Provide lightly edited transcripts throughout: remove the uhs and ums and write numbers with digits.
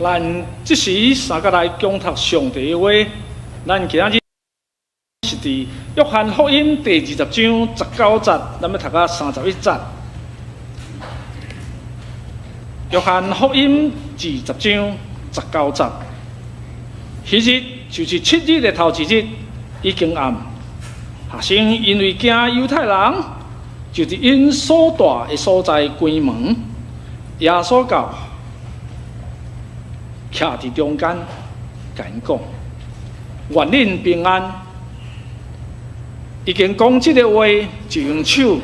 咱這時三個來講讀上帝的話，咱今仔日是佇約翰福音第20章19節，咱欲讀到31節。約翰福音二十章十九節，彼日就是七日的頭一日，已經暗。學生因為驚猶太人，就佇𪜶所蹛的所在關門。耶穌到，徛佇中間，共𪜶講：願恁平安。已經講這个話，就用手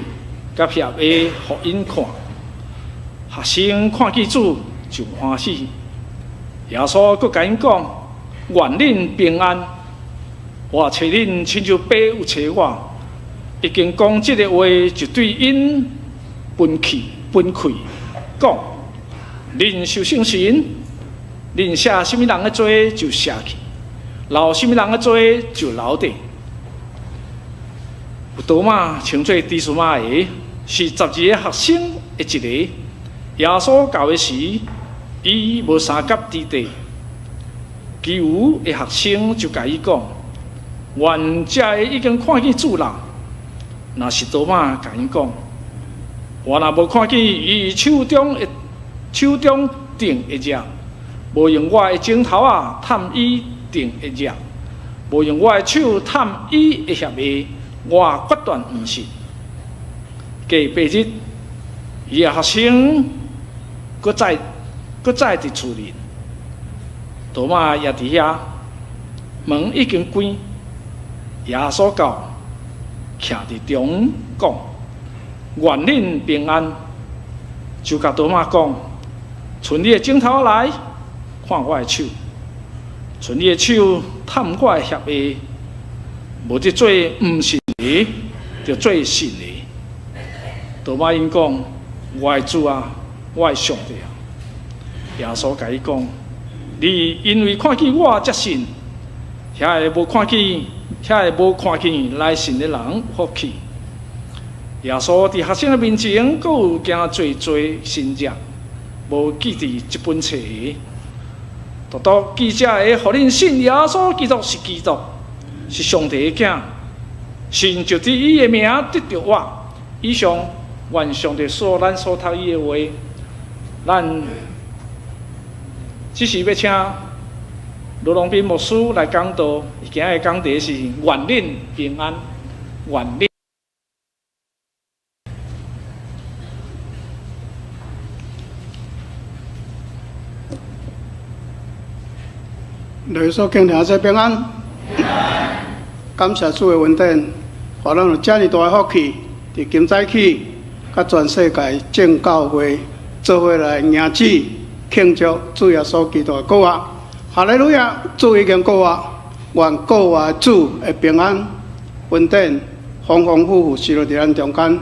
佮額下予𪜶看。學生看見主就歡喜。耶穌閣共𪜶講：願恁平安。我揣恁親像爸有揣我。已經講這个話，就對𪜶噴氣噴氣，講：恁受聖神，恁赦啥物人的罪就赦去，留啥物人的罪就留著。有多馬稱做低斯馬的，是12个學生的一个。耶穌到的時，伊無相佮佇地，其餘的學生就共伊講：阮遮个已經看見主啦。若是多馬共𪜶講：我若無看見伊手中釘的跡，無用我的指頭仔探伊釘的跡，無用我的手探伊的額下，我決斷毋信。過8日，伊的學生閣再佇厝裡，多馬也佇遐，門已經關，耶穌到，徛佇中講：願恁平安。就共多馬講：伸你的指頭來，看我的手；伸你的手探我的額下，無得做毋信的，著做信的。多馬應講：我的主啊，我的上帝啊！耶穌共伊講：你因為看見我才信，遐个無看見來信的人有福氣。耶穌佇學生的面前，閣有行濟濟神跡，無記佇這本冊的。獨獨記這个，予恁信耶穌基督是基督，是上帝的囝，信就佇伊的名得著活。以上，願上帝賜咱所讀伊的話，咱這時欲請盧龍斌牧師來講道，伊今日講題是願恁平安，願恁。内所敬聽者平安，感謝主的恩典，予咱有遮爾大的福氣，佇今早起，佮全世界眾教會做伙來迎主慶祝主耶穌基督的復活。哈利路亞！主已經復活，願復活主的平安、恩典豐豐富富施落佇咱中間，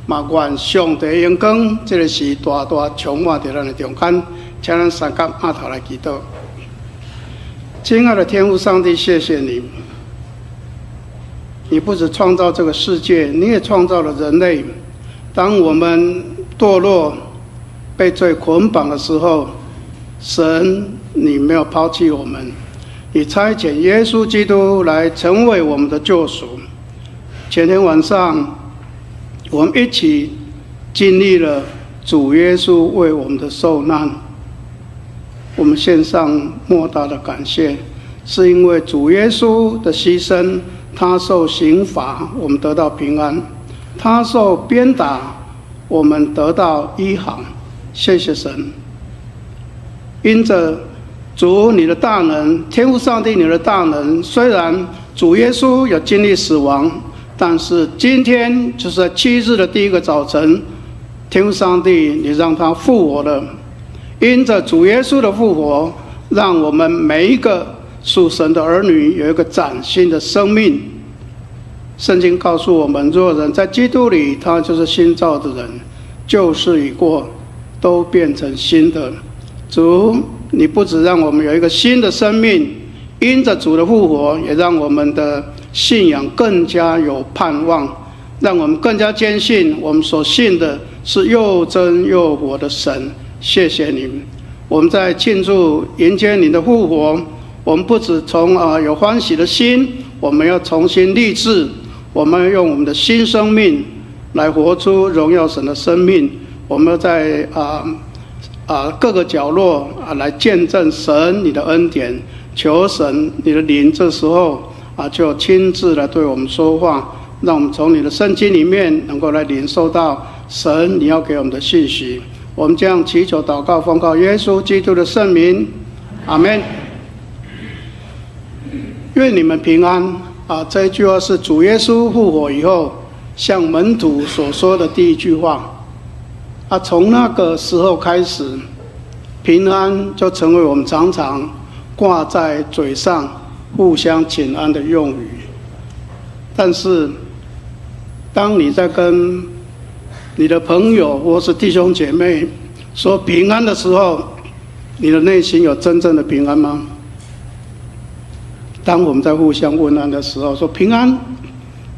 嘛願上帝榮光，這个時大大充滿佇咱的中間，請咱三甲阿頭來祈禱。親愛的天父上帝，謝謝你，你不只創造這個世界，你也創造了人類。當我們墮落、被罪捆綁的時候，神，你沒有拋棄我們，你差遣耶穌基督來成為我們的救贖。前天晚上，我們一起經歷了主耶穌為我們的受難。我們獻上莫大的感謝，是因為主耶穌的犧牲，他受刑罰，我們得到平安；他受鞭打，我們得到醫好。謝謝神，因着主你的大能，天父上帝你的大能，雖然主耶穌有經歷死亡，但是今天就是在七日的第一個早晨，天父上帝你讓他復活了。因着主耶穌的復活，讓我們每一個屬神的兒女有一個嶄新的生命。聖經告訴我們，若人在基督裡，他就是新造的人，舊事已過，都變成新的。主，你不只讓我們有一個新的生命，因着主的復活，也讓我們的信仰更加有盼望，讓我們更加堅信我們所信的是又真又活的神。謝謝你，我們在慶祝迎接你的復活，我們不只從有歡喜的心，我們要重新立志，我們要用我們的新生命來活出榮耀神的生命。我們要在各個角落來見證神你的恩典，求神你的靈這時候就親自來對我們說話，讓我們從你的聖經裡面能夠來領受到神你要給我們的信息。我們這樣祈求禱告，奉靠耶穌基督的聖名，阿門。願你們平安啊！這一句話是主耶穌復活以後向門徒所說的第一句話。從那個時候開始，平安就成為我們常常掛在嘴上、互相請安的用語。但是，當你在跟你的朋友或是弟兄姐妹說平安的時候，你的內心有真正的平安嗎？當我們在互相問安的時候，說平安，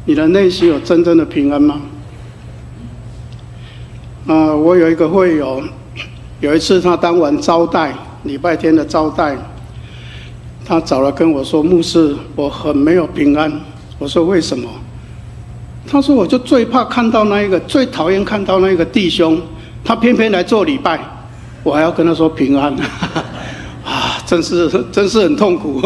你的內心有真正的平安嗎？我有一個會友，有一次他當完招待，禮拜天的招待，他找來跟我說：“牧師，我很沒有平安。”我說：“為什麼？”他說：“我就最怕看到那一個，最討厭看到那個弟兄，他偏偏來做禮拜，我還要跟他說平安，啊，真是很痛苦，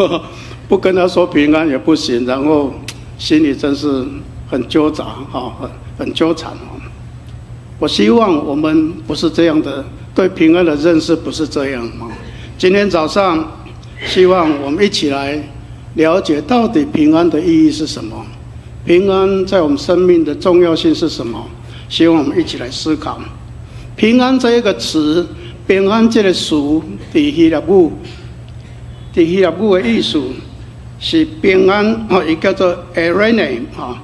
不跟他說平安也不行，然後心裡真是很糾雜，哈，很糾纏。我希望我們不是這樣的，對平安的認識不是這樣啊。今天早上，希望我們一起來了解到底平安的意義是什麼，平安在我們生命的重要性是什麼？希望我們一起來思考。平安這一個詞，平安這個詞，佇希臘語的意思是平安，吼，伊叫做 eirene，吼。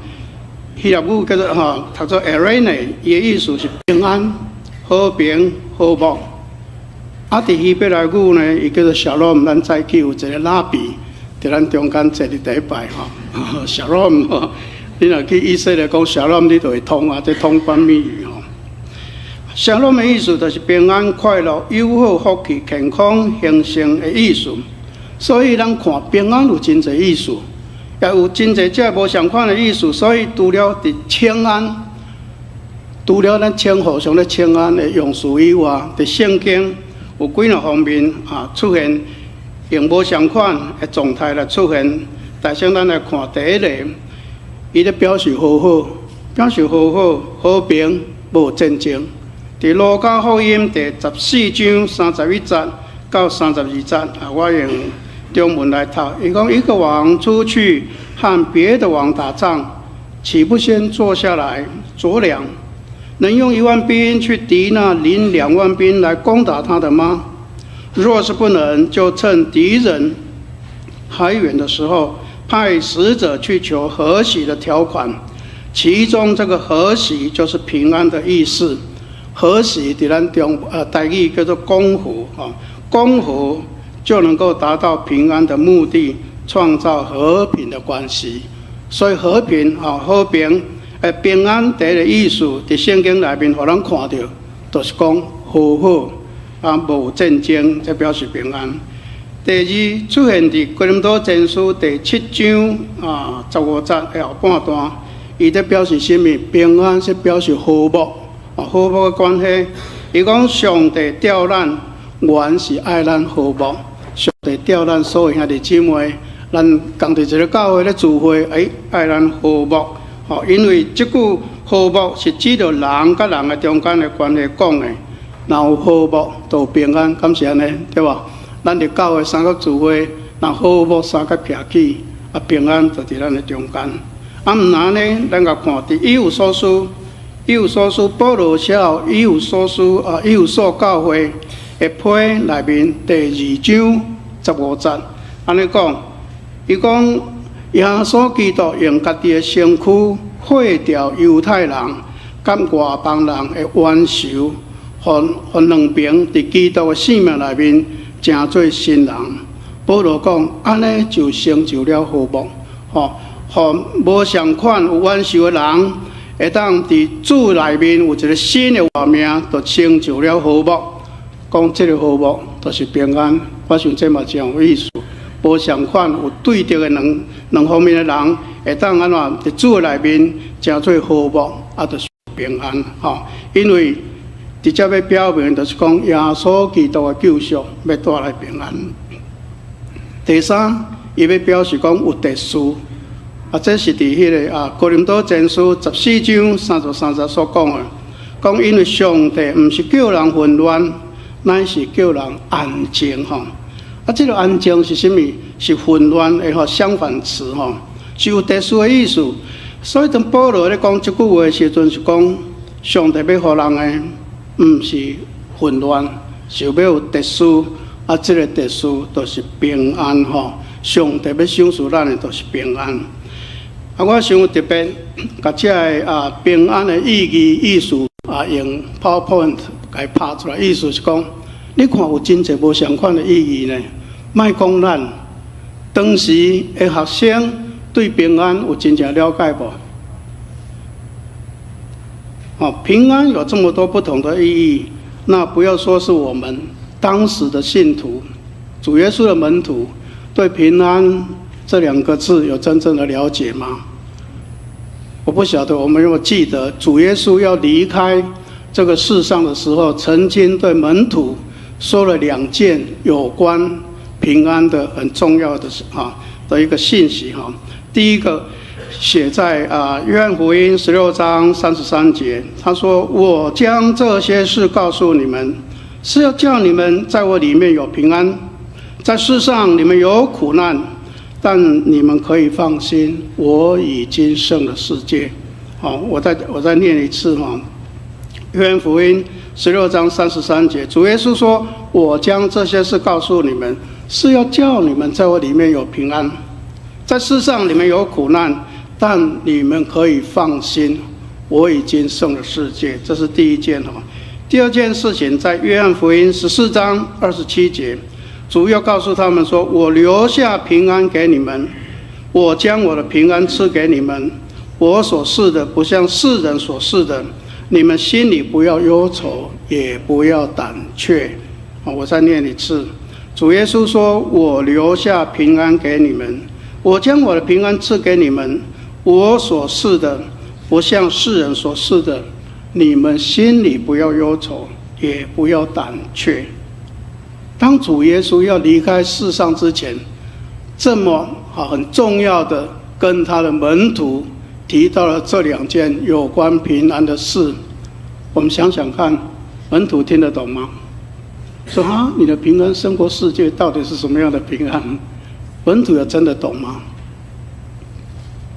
希臘語叫做吼，讀做 eirene，伊的意思是平安、和平、和睦。佇希伯來語呢，伊叫做 shalom。咱早起有一個拉比佇咱中間坐佇第一排吼，shalom。你若去以色列講 shalom，你就會通啊，這通關密語吼。shalom 的意思就是平安、快樂、友好、福氣、健康、興盛的意思。所以咱看平安有真濟意思，也有真濟這無相仝的意思。所以除了佇請安，除了咱稱呼上咧請安的用詞以外，佇聖經有幾若方面出現用無相仝的狀態來出現。但先咱來看第一個，伊咧表示和好，表示和好、和平、無戰爭。佇路加福音第14章31節到32節，我用中文來讀。伊講一個王出去和別的王打仗，豈不先坐下來酌量？能用1萬兵去敵那領2萬兵來攻打他的嗎？若是不能，就趁敵人還遠的時候，派使者去求和息的條款。其中這個和息就是平安的意思。和息佇咱中台語叫做講和吼，講和就能夠達到平安的目的，創造和平的關係。所以和平啊，和平平安第一個意思，佇聖經內面予咱看著，就是講和好，無戰爭，這表示平安。第二，出現佇哥林多前書第七章15節的後半段，伊咧表示啥物？平安是表示和睦，和睦的關係。伊講上帝召咱，原是愛咱和睦。上帝召咱所有兄弟姊妹，咱仝佇一個教會咧聚會，愛咱和睦。吼，因為這句和睦是指著人佮人的中間的關係講的。若有和睦，就有平安，敢是按呢？對無？咱佇教會三個聚會，若和睦相佮徛起，平安就佇咱的中間。毋若呢，咱共看佇以弗所書，以弗所書保羅寫予以弗所書，以弗所教會的批內面第2章15節，按呢講，伊講耶穌基督用家己的身軀廢掉猶太人佮外邦人的冤仇，予兩邊佇基督的性命內面成做新人。保羅講，按呢就成就了和睦，吼，予無相仝有冤仇的人，會當佇主內面有一個新的活命，就成就了和睦。講這個和睦，就是平安。我想這嘛真有意思。無相款有對著的兩方面的人，會當按怎佇主的內面成做和睦，啊，就是平安吼。因為直接欲表明，就是講耶穌基督的救贖欲帶來平安。第三，伊欲表示講有秩序，啊，這是佇彼个啊哥林多前書14章33節所講的，講因為上帝毋是叫人混亂，乃是叫人安靜吼。啊，這个安靜是啥物？是混亂的吼相反詞吼，是有秩序的意思。所以當保羅咧講這句話的時陣，是講上帝欲予人的，毋是混亂，是欲有秩序。啊，這个秩序就是平安吼。上帝欲賞賜咱的，就是平安。啊，我想特別共這个啊平安的意義意思啊，用 PowerPoint 共拍出來，意思是講，你看有真濟無相款的意義呢。莫講咱當時的學生對平安有真正了解無？哦，平安有這麼多不同的意義，那不要說是我們當時的信徒，主耶穌的門徒，對平安這兩個字有真正的了解嗎？我不曉得我們有沒有記得，主耶穌要離開這個世上的時候，曾經對門徒說了兩件有關平安的很重要的啊的一個信息哈。第一個寫在啊約翰福音16章33節，他說：“我將這些事告訴你們，是要叫你們在我裡面有平安。在世上你們有苦難，但你們可以放心，我已經勝了世界。”好，我再念一次哈，約翰福音十六章三十三節，主耶穌說：“我將這些事告訴你們，是要叫你們在我裡面有平安。在世上你們有苦難，但你們可以放心，我已經勝了世界。”這是第一件哈。第二件事情，在約翰福音14章27節，主又告訴他們說：“我留下平安給你們，我將我的平安賜給你們。我所賜的不像世人所賜的，你們心裡不要憂愁，也不要膽怯。”我再念一次，主耶穌說：“我留下平安給你們，我將我的平安賜給你們。我所賜的不像世人所賜的，你們心裡不要憂愁，也不要膽怯。”當主耶穌要離開世上之前，這麼啊很重要的跟他的門徒提到了這兩件有關平安的事，我們想想看，門徒聽得懂嗎？說啊，你的平安勝過世界，到底是什麼樣的平安？門徒有真的懂嗎？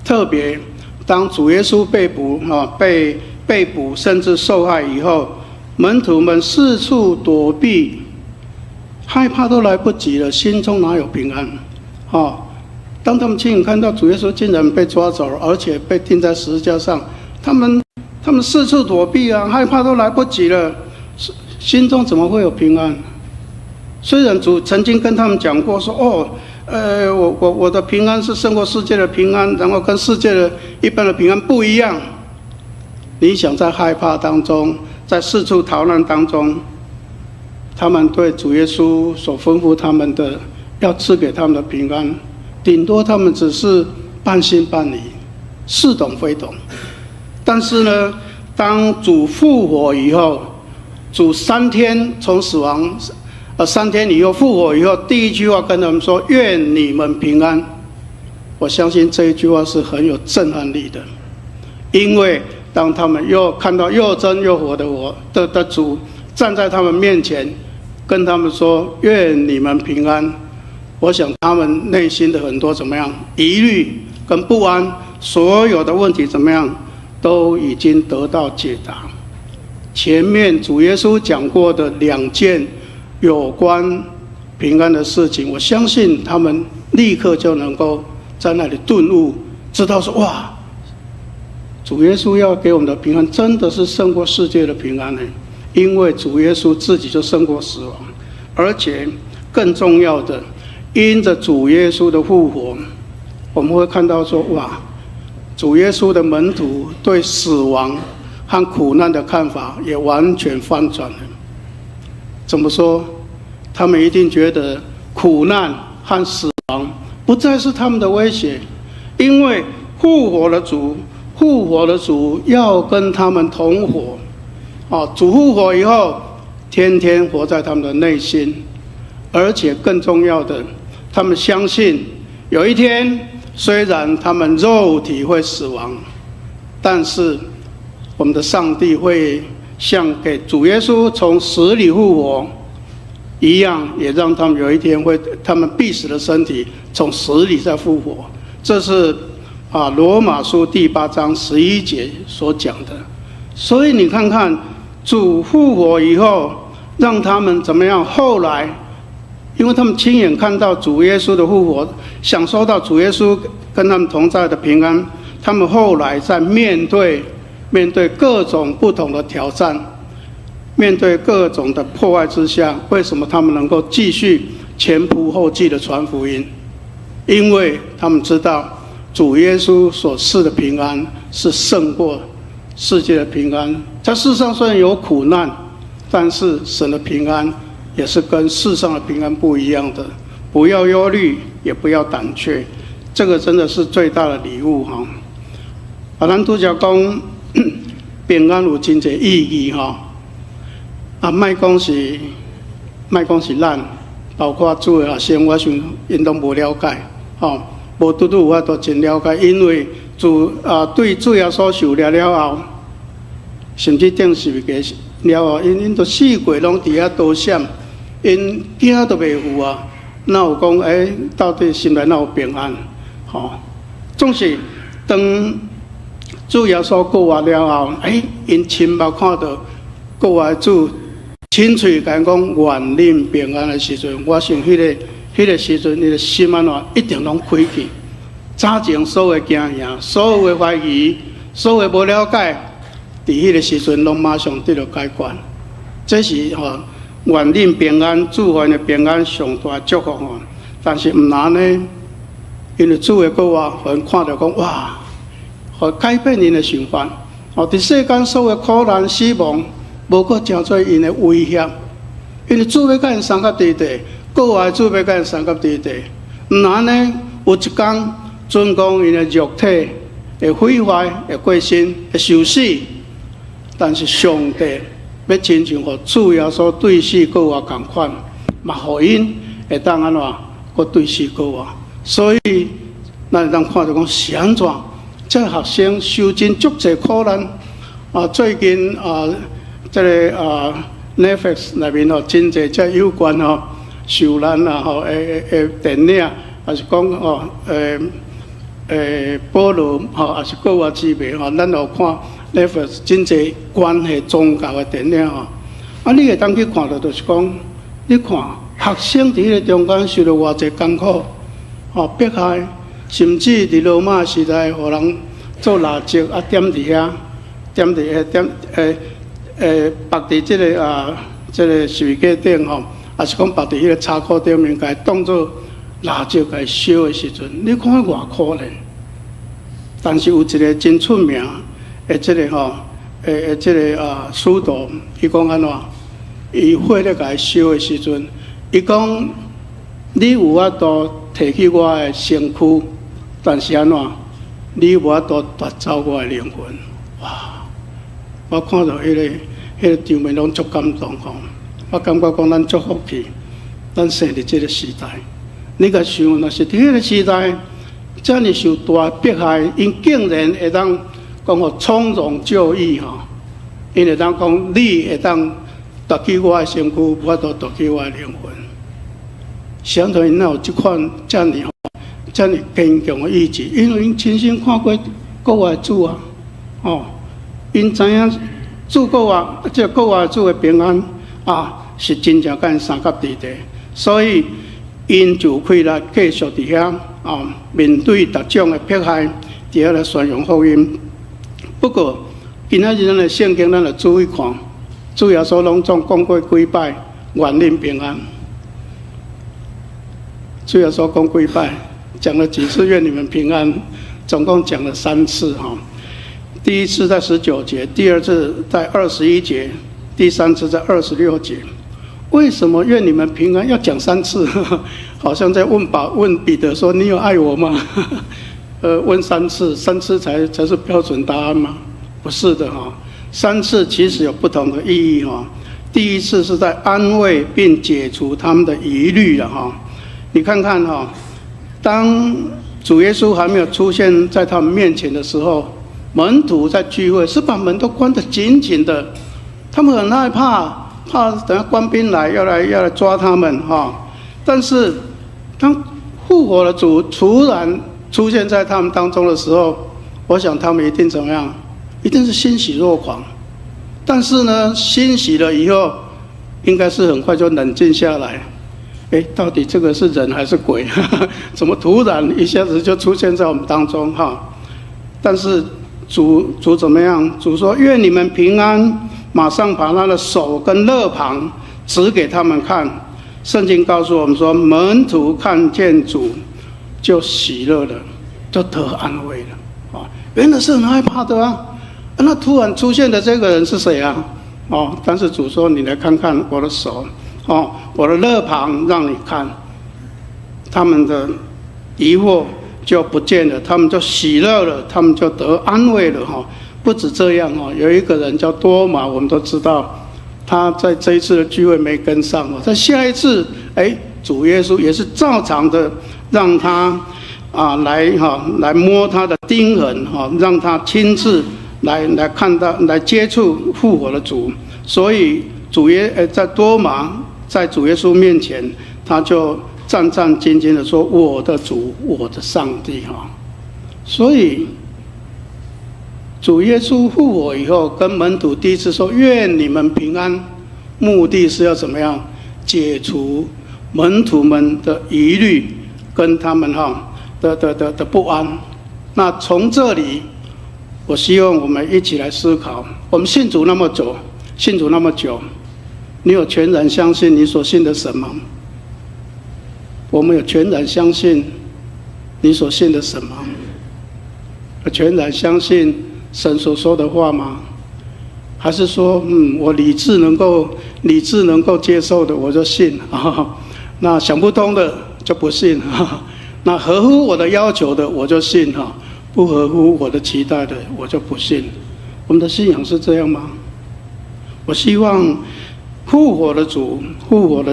特別當主耶穌被捕啊，被捕甚至受害以後，門徒們四處躲避，害怕都來不及了，心中哪有平安？哦，當他們親眼看到主耶穌竟然被抓走了，而且被釘在十字架上，他們四處躲避啊，害怕都來不及了，心中怎麼會有平安？雖然主曾經跟他們講過說，哦，我的平安是勝過世界的平安，然後跟世界的一般的平安不一樣。你想在害怕當中，在四處逃難當中，他們對主耶穌所吩咐他們的要賜給他們的平安，頂多他們只是半信半疑，似懂非懂。但是呢，當主復活以後，主三天從死亡，三天以後復活以後，第一句話跟他們說：“願你們平安。”我相信這一句話是很有震撼力的，因為當他們又看到又真又活的我的主站在他們面前，跟他們說：“願你們平安。”我想他們內心的很多怎麼樣疑慮跟不安，所有的問題怎麼樣，都已經得到解答。前面主耶穌講過的兩件有關平安的事情，我相信他們立刻就能夠在那裡頓悟，知道說哇，主耶穌要給我們的平安，真的是勝過世界的平安呢。因為主耶穌自己就勝過死亡，而且更重要的，因着主耶穌的復活，我們會看到說哇，主耶穌的門徒對死亡和苦難的看法也完全翻轉了。怎麼說？他們一定覺得苦難和死亡不再是他們的威脅，因為復活的主，復活的主要跟他們同活。哦，主復活以後，天天活在他們的內心，而且更重要的，他們相信有一天，雖然他們肉體會死亡，但是我們的上帝會像給主耶穌從死裡復活一樣，也讓他們有一天會，他們必死的身體從死裡再復活。這是羅馬書第八章11節所講的。所以你看看主復活以後，讓他們怎麼樣？後來，因為他們親眼看到主耶穌的復活，享受到主耶穌跟他們同在的平安，他們後來在面對各種不同的挑戰，面對各種的迫害之下，為什麼他們能夠繼續前仆後繼的傳福音？因為他們知道主耶穌所賜的平安是勝過世界的平安。在世上雖然有苦難，但是神的平安也是跟世上的平安不一樣的。不要憂慮，也不要膽怯，這個真的是最大的禮物哈。啊，咱拄才講平安有真濟意義哈。啊，莫講是咱，包括主的學生，我想𪜶攏無了解，吼，無拄拄有法度真了解，因為自對主耶穌受掠了後，甚至釘十字架了後，𪜶都四界攏佇遐躲閃，𪜶驚都袂赴啊！哪有講欸，到底心內哪有平安？吼，總是當主耶穌復活了後，欸，𪜶親目看著復活主親喙共𪜶講願恁平安的時陣，我想彼個時陣，𪜶的心按怎一定攏開去。早前所有的驚嚇、所有的懷疑、所有的無了解，佇彼個時陣攏馬上得著解決。這是吼願恁平安、主予𪜶的平安上大祝福吼。但是毋但按呢，因為主的復活，予𪜶看著講哇，予改變𪜶的想法。哦，佇世間所有苦難、死亡，無閣成做𪜶的威脅，因為主欲佮𪜶相佮佇佇，復活的主欲佮𪜶相佮佇佇。毋但按呢，有一工，準講𪜶的肉體會毀壞、會過身、會受死，但是上帝欲親像予主耶穌對死復活仝款，嘛予𪜶會當按怎閣對死復活。所以，咱會當看著講是按怎，這學生受盡足濟苦難啊！最近啊，這個Netflix 內面吼，真濟這有關吼受難啊吼的電影，抑是講吼保羅吼，抑是閣外之謎吼，咱有看 Netflix 真濟關係宗教的電影吼。啊，你會當去看著，就是講，你看學生佇彼個中間受著偌濟艱苦，吼迫害，甚至佇羅馬時代，予人做蠟燭啊，點佇遐，點佇點縛佇這個這個十字架頂吼，抑是講縛佇彼個柴箍頂面，共伊當做蠟燭共伊燒的時陣，你看偌可憐。但是有一個真出名的這個吼，的這個使徒，伊講按怎？伊火咧共伊燒的時陣，伊講你有法度提去我的身軀，但是按怎？你無法度奪走我的靈魂。哇！我看著彼個場面攏足感動吼。我感覺講咱足福氣，咱生佇這個時代。你共想，若是佇彼個時代，遮爾受大迫害，𪜶竟然會當講予從容就義吼，𪜶會當講你會當奪去我的身軀，無法度奪去我的靈魂。相對𪜶哪有這款遮爾遮爾堅強的意志？因為𪜶親身看過復活的主啊，吼，𪜶知影主復活，這個復活主的平安啊，是真正佮𪜶相佮佇佇，所以𪜶就有氣力繼續佇遐啊，面對逐種的迫害，佇遐來宣揚福音。不過，今仔日咱的聖經，咱來注意看，主耶穌攏總講過幾擺，願恁平安。主耶穌講幾擺，講了幾次願你們平安，總共講了三次哈。第一次在19節，第二次在21節，第三次在26節。為什麼願你們平安要講三次？好像在問保問彼得說：“你有愛我嗎？”問三次，三次才是標準答案嗎？不是的哈，三次其實有不同的意義哈。第一次是在安慰並解除他們的疑慮了哈。你看看哈，當主耶穌還沒有出現在他們面前的時候，門徒在聚會，是把門都關得緊緊的，他們很害怕，怕等下官兵來要來抓他們哈。但是當復活的主突然出現在他們當中的時候，我想他們一定怎麼樣？一定是欣喜若狂。但是呢，欣喜了以後，應該是很快就冷靜下來。哎，到底這個是人還是鬼？怎麼突然一下子就出現在我們當中？哈！但是主怎麼樣？主說：“願你們平安。”馬上把他的手跟肋旁指給他們看。聖經告訴我們說，門徒看見主就喜樂了，就得安慰了。啊，原來是很害怕的啊！那突然出現的這個人是誰啊？哦，但是主說：“你來看看我的手，哦，我的肋旁，讓你看。”他們的疑惑就不見了，他們就喜樂了，他們就得安慰了。哈，不止這樣哦，有一個人叫多馬，我們都知道，他在這一次的聚會沒跟上哦，在下一次，哎，主耶穌也是照常的讓他啊來哈來摸他的釘痕哈，讓他親自來看到來接觸復活的主，所以主耶在多馬在主耶穌面前，他就戰戰兢兢的說：“我的主，我的上帝！”哈，所以主耶穌復活以後，跟門徒第一次說：“願你們平安。”目的是要怎麼樣？解除門徒們的疑慮，跟他們哈的不安。那從這裡，我希望我們一起來思考：我們信主那麼久，信主那麼久，你有全然相信你所信的神嗎？我們有全然相信你所信的神嗎？有全然相信神所說的話嗎？還是說，我理智能夠接受的，我就信啊？那想不通的就不信啊？那合乎我的要求的我就信哈，不合乎我的期待的我就不信。我們的信仰是這樣嗎？我希望復活的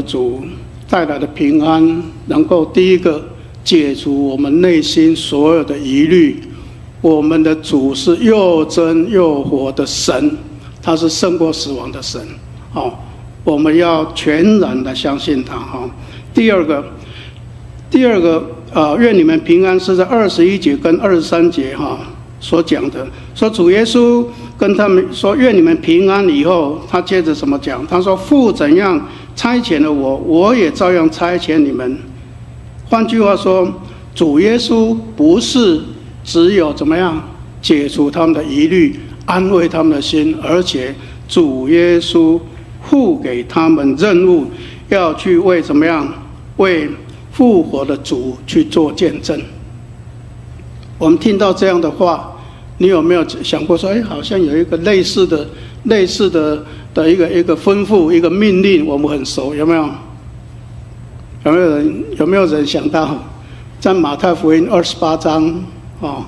主帶來的平安，能夠第一個解除我們內心所有的疑慮。我們的主是又真又活的神，他是勝過死亡的神。哦，我們要全然的相信他。哈，第二個，願你們平安是在21節跟23節哈所講的，說主耶穌跟他們說願你們平安以後，他接着怎麼講？他說父怎樣差遣了我，我也照樣差遣你們。換句話說，主耶穌不是只有怎麼樣解除他們的疑慮、安慰他們的心，而且主耶穌賦給他們任務，要去為怎麼樣為復活的主去做見證。我們聽到這樣的話，你有沒有想過說，哎，好像有一個類似的一個吩咐、一個命令，我們很熟，有沒有？有沒有人想到，在馬太福音28章哦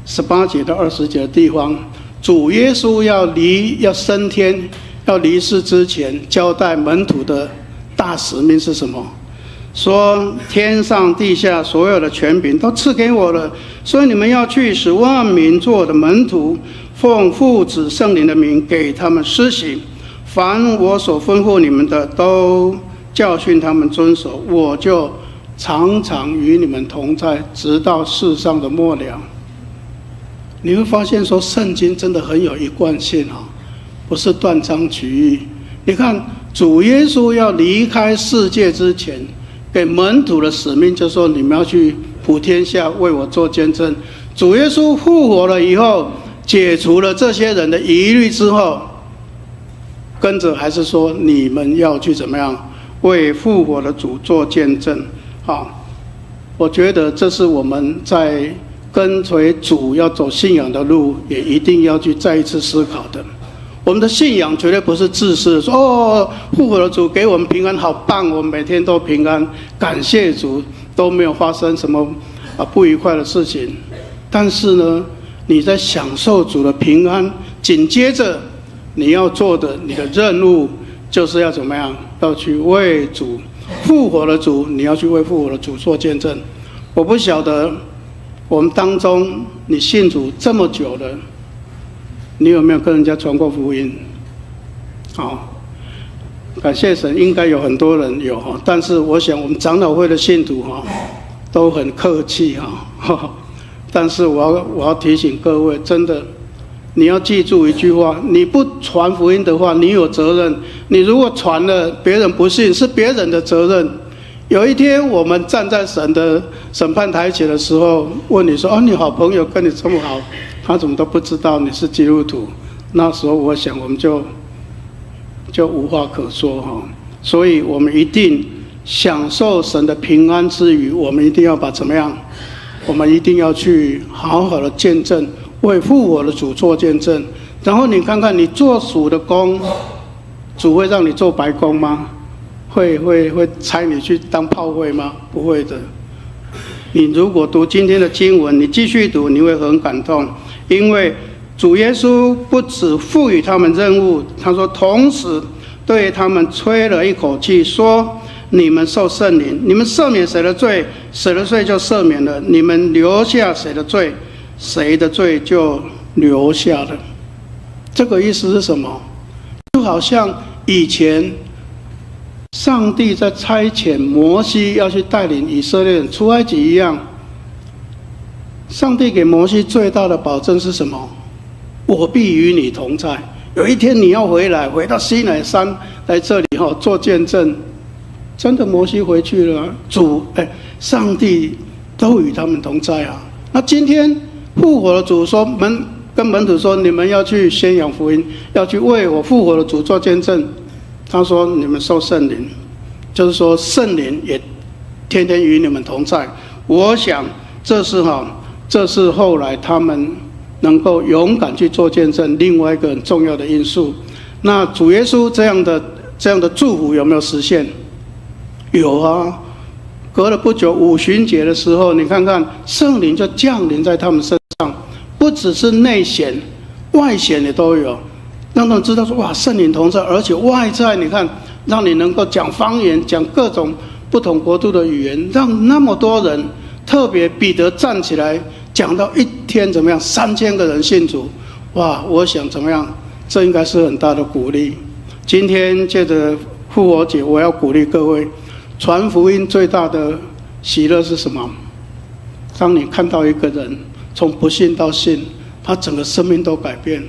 ，18節到20節的地方，主耶穌要升天、要離世之前，交代門徒的大使命是什麼？說天上地下所有的權柄都賜給我了，所以你們要去使萬民做我的門徒，奉父子聖靈的名給他們施洗。凡我所吩咐你們的，都教訓他們遵守。我就常常與你們同在，直到世上的末了。你會發現說，聖經真的很有一貫性啊，不是斷章取義。你看，主耶穌要離開世界之前，給門徒的使命就是說，你們要去普天下為我做見證。主耶穌復活了以後，解除了這些人的疑慮之後，跟着還是說你們要去怎麼樣為復活的主做見證。好，我覺得這是我們在跟隨主要走信仰的路，也一定要去再一次思考的。我們的信仰絕對不是自私的，說哦，復活的主給我們平安，好棒，我們每天都平安，感謝主，都沒有發生什麼不愉快的事情。但是呢，你在享受主的平安，緊接着你要做的，你的任務就是要怎麼樣？要去為主復活的主，你要去為復活的主做見證。我不曉得我們當中，你信主這麼久了，你有沒有跟人家傳過福音？好，感謝神，應該有很多人有哈。但是我想，我們長老會的信徒哈，都很客氣哈。但是我要提醒各位，真的，你要記住一句話：你不傳福音的話，你有責任；你如果傳了，別人不信，是別人的責任。有一天，我們站在神的審判台前的時候，問你說：“哦，你好朋友跟你這麼好，他怎麼都不知道你是基督徒？”那時候，我想我們就無話可說哈。所以，我們一定享受神的平安之餘，我們一定要把怎麼樣？我們一定要去好好的見證，為復活的主做見證。然後你看看，你做主的工，主會讓你做白工嗎？會差你去當炮灰嗎？不會的。你如果讀今天的經文，你繼續讀，你會很感動，因為主耶穌不只賦予他們任務，他說同時對他們吹了一口氣，說：你們受聖靈，你們赦免誰的罪，誰的罪就赦免了；你們留下誰的罪，誰的罪就留下了。這個意思是什麼？就好像以前上帝在差遣摩西要去帶領以色列人出埃及一樣，上帝給摩西最大的保證是什麼？我必與你同在。有一天你要回來，回到西乃山來這裡哈做見證。真的，摩西回去了，主哎，上帝都與他們同在啊。那今天復活的主說跟門徒說，你們要去宣揚福音，要去為我復活的主做見證。他說你們受聖靈，就是說聖靈也天天與你們同在。我想這是後來他們能夠勇敢去做見證另外一個很重要的因素。那主耶穌這樣的祝福有沒有實現？有啊，隔了不久五旬節的時候，你看看聖靈就降臨在他們身上，不只是內顯，外顯也都有，讓他們知道說哇，聖靈同在，而且外在你看，讓你能夠講方言，講各種不同國度的語言，讓那麼多人，特別彼得站起來講道一天怎麼樣，3000個人信主，哇！我想怎麼樣，這應該是很大的鼓勵。今天借着復活節，我要鼓勵各位。傳福音最大的喜樂是什麼？當你看到一個人從不信到信，他整個生命都改變了，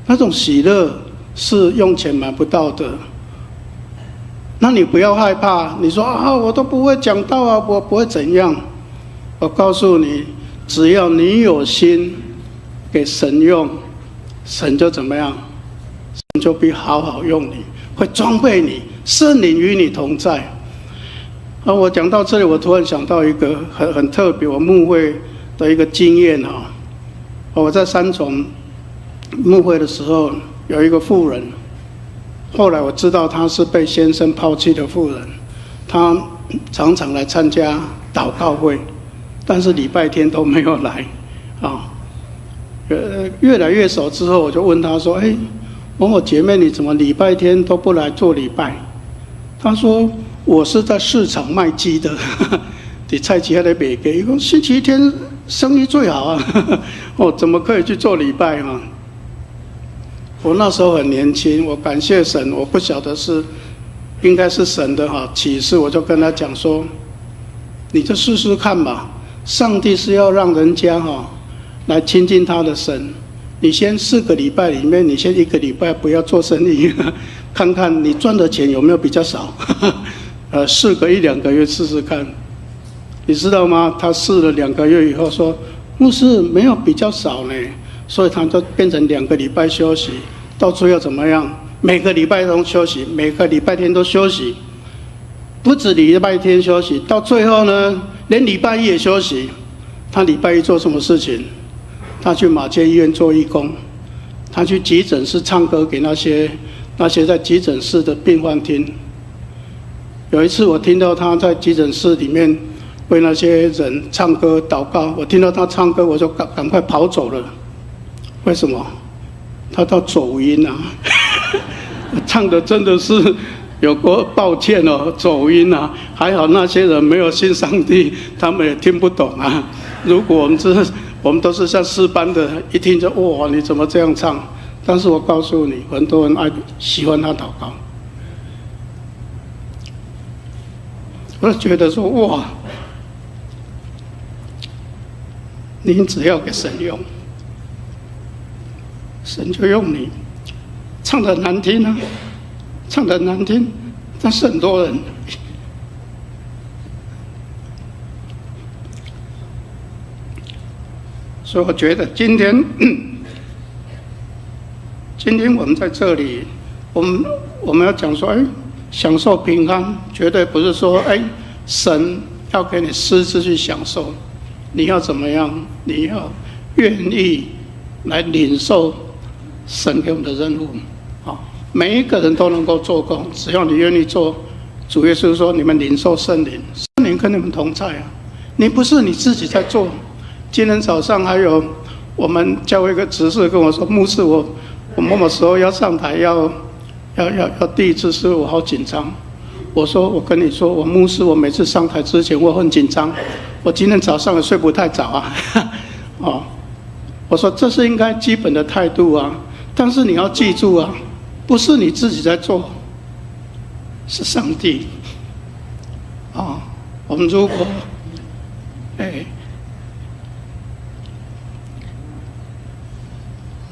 那種喜樂是用錢買不到的。那你不要害怕，你說啊，我都不會講道啊，我不會怎樣。我告訴你，只要你有心給神用，神就怎麼樣，神就必好好用你，會裝備你，聖靈與你同在。啊，我講到這裡，我突然想到一個很特別，我牧會的一個經驗哈。我在三重牧會的時候，有一個婦人，後來我知道她是被先生拋棄的婦人，她常常來參加禱告會，但是禮拜天都沒有來，啊，越來越熟之後，我就問她說：“哎，某某姐妹，你怎麼禮拜天都不來做禮拜？”她說：“我是在市場賣雞的，佇菜市遐咧賣雞。伊講星期天生意最好啊，我怎麼可以去做禮拜啊？”我那時候很年輕，我感謝神，我不曉得是應該是神的哈啟示，我就跟他講說：“你就試試看吧，上帝是要讓人家哈來親近他的神。你先4個禮拜裡面，你先一個禮拜不要做生意，看看你賺的錢有沒有比較少。”試個一兩個月試試看，你知道嗎？他試了2個月以後說：“牧師沒有比較少呢。”所以他就變成2個禮拜休息，到最後怎麼樣？每個禮拜都休息，每個禮拜天都休息，不止禮拜天休息，到最後呢，連禮拜一也休息。他禮拜一做什麼事情？他去馬偕醫院做義工，他去急診室唱歌給那些在急診室的病患聽。有一次我聽到他在急診室裡面為那些人唱歌禱告，我聽到他唱歌，我就趕快跑走了。為什麼？他到走音啊，唱的真的是有夠抱歉哦，走音啊！還好那些人沒有信上帝，他們也聽不懂啊。如果我們都是像詩班的，一聽就哇，你怎麼這樣唱？但是我告訴你，很多人愛喜歡他禱告。我就覺得說哇，你只要給神用，神就用你。唱的難聽啊，唱的難聽，但是很多人。所以我覺得今天我們在這裡，我們要講說，哎，享受平安，絕對不是說，哎，神要給你私自去享受，你要怎麼樣？你要願意來領受神給我們的任務。啊，每一個人都能夠做工，只要你願意做。主耶穌說：“你們領受聖靈，聖靈跟你們同在啊！你不是你自己在做。”今天早上還有我們教會一個執事跟我說：“牧師，我某某時候要上台，要第一次是我好緊張。”我說：“我跟你說，我牧師，我每次上台之前我很緊張。我今天早上也睡不太早啊。”哦，我說這是應該基本的態度啊。但是你要記住啊，不是你自己在做，是上帝。啊，我們如果，哎，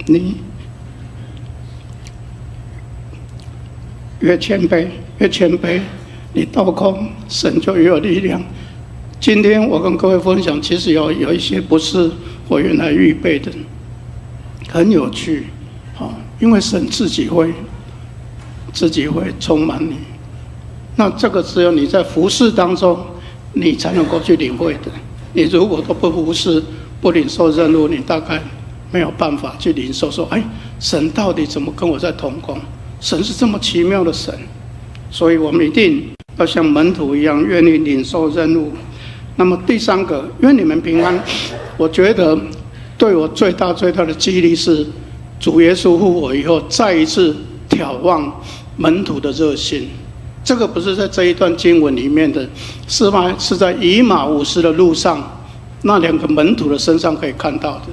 你越謙卑，越謙卑，你倒空，神就越有力量。今天我跟各位分享，其實有一些不是我原來預備的，很有趣，因為神自己會充滿你。那這個只有你在服侍當中，你才能夠去領會的。你如果都不服侍，不領受任務，你大概沒有辦法去領受。說，哎，神到底怎麼跟我在同工？神是這麼奇妙的神，所以我們一定要像門徒一樣，願意領受任務。那麼第三個，願你們平安。我覺得對我最大最大的激勵是，主耶穌復活以後，再一次挑旺門徒的熱心。這個不是在這一段經文裡面的，是嗎？是在以馬忤斯的路上，那兩個門徒的身上可以看到的。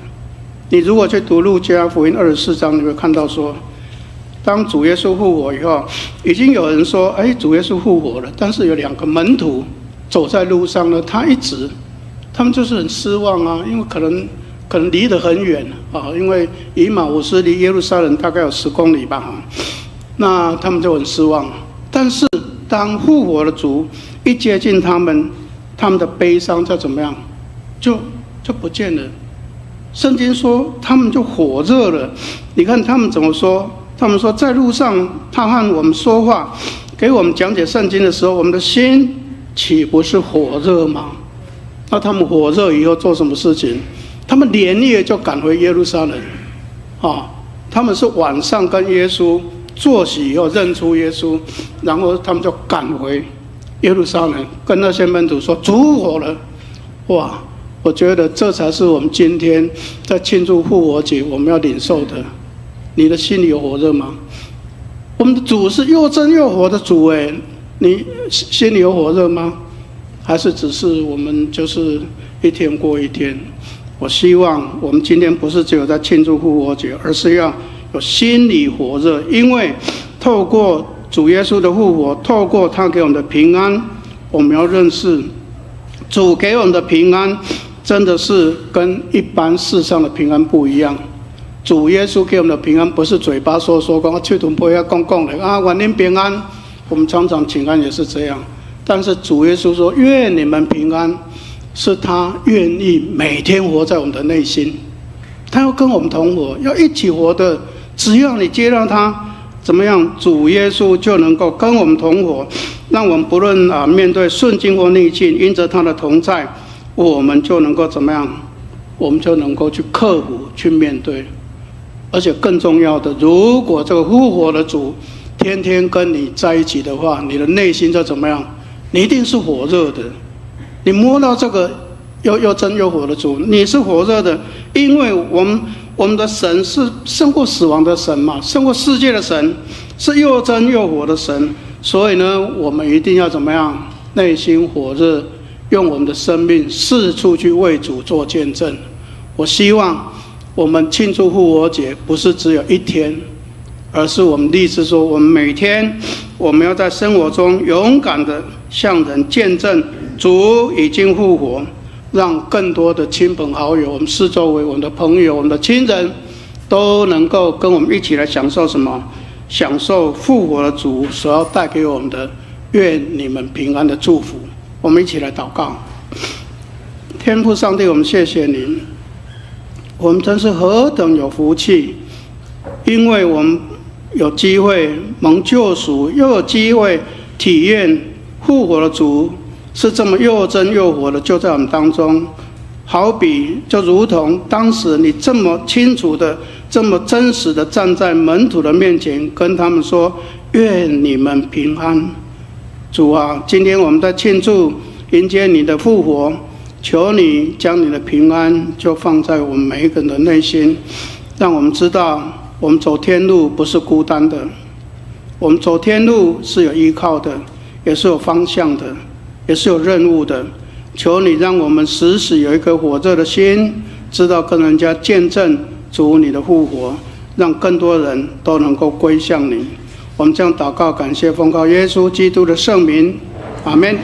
你如果去讀路加福音24章，你會看到說，當主耶穌復活以後，已經有人說：“哎，主耶穌復活了。”但是有兩個門徒走在路上呢，他一直，他們就是很失望啊，因為可能離得很遠啊，因為以馬忤斯離耶路撒冷大概有10公里吧，哈，那他們就很失望。但是當復活的主一接近他們，他們的悲傷就怎麼樣，就不見了。聖經說他們就火熱了。你看他們怎麼說？他們說在路上，他和我們說話，給我們講解聖經的時候，我們的心豈不是火熱嗎？那他們火熱以後做什麼事情？他們連夜就趕回耶路撒冷。啊，他們是晚上跟耶穌坐席以後認出耶穌，然後他們就趕回耶路撒冷，跟那些門徒說主復活了。哇！我覺得這才是我們今天在慶祝復活節我們要領受的。你的心裡有火熱嗎？我們的主是又真又活的主，哎，你心裡有火熱嗎？還是只是我們就是一天過一天？我希望我們今天不是只有在慶祝復活節，而是要有心裡火熱，因為透過主耶穌的復活，透過他給我們的平安，我們要認識主給我們的平安，真的是跟一般世上的平安不一樣。主耶穌給我們的平安，不是嘴巴說說，講喙唇皮仔講講的啊，願恁平安。我們常常請安也是這樣，但是主耶穌說願你們平安，是他願意每天活在我們的內心，他要跟我們同活，要一起活的。只要你接納他，怎麼樣，主耶穌就能夠跟我們同活，讓我們不論啊面對順境或逆境，因着他的同在，我們就能夠怎麼樣？我們就能夠去克服、去面對。而且更重要的，如果這個復活的主天天跟你在一起的話，你的內心就怎麼樣？你一定是火熱的。你摸到這個又真又活的主，你是火熱的，因為我們的神是勝過死亡的神嘛，勝過世界的神，是又真又活的神。所以呢，我們一定要怎麼樣？內心火熱，用我們的生命四處去為主做見證。我希望我們慶祝復活節不是只有一天，而是我們立志說，我們每天我們要在生活中勇敢的向人見證主已經復活，讓更多的親朋好友、我們四周圍、我們的朋友、我們的親人，都能夠跟我們一起來享受什麼？享受復活的主所要帶給我們的，願你們平安的祝福。我們一起來禱告。天父上帝，我們謝謝你，我們真是何等有福氣，因為我們有機會蒙救贖，又有機會體驗復活的主是這麼又真又活的，就在我們當中。好比就如同當時你這麼清楚的、這麼真實的站在門徒的面前，跟他們說：“願你們平安。”主啊，今天我們在慶祝迎接你的復活，求你將你的平安就放在我們每一個人的內心，讓我們知道我們走天路不是孤單的，我們走天路是有依靠的，也是有方向的，也是有任務的。求你讓我們時時有一顆火熱的心，知道跟人家見證主你的復活，讓更多人都能夠歸向你。我們這樣禱告，感謝奉靠耶穌基督的聖名，阿門。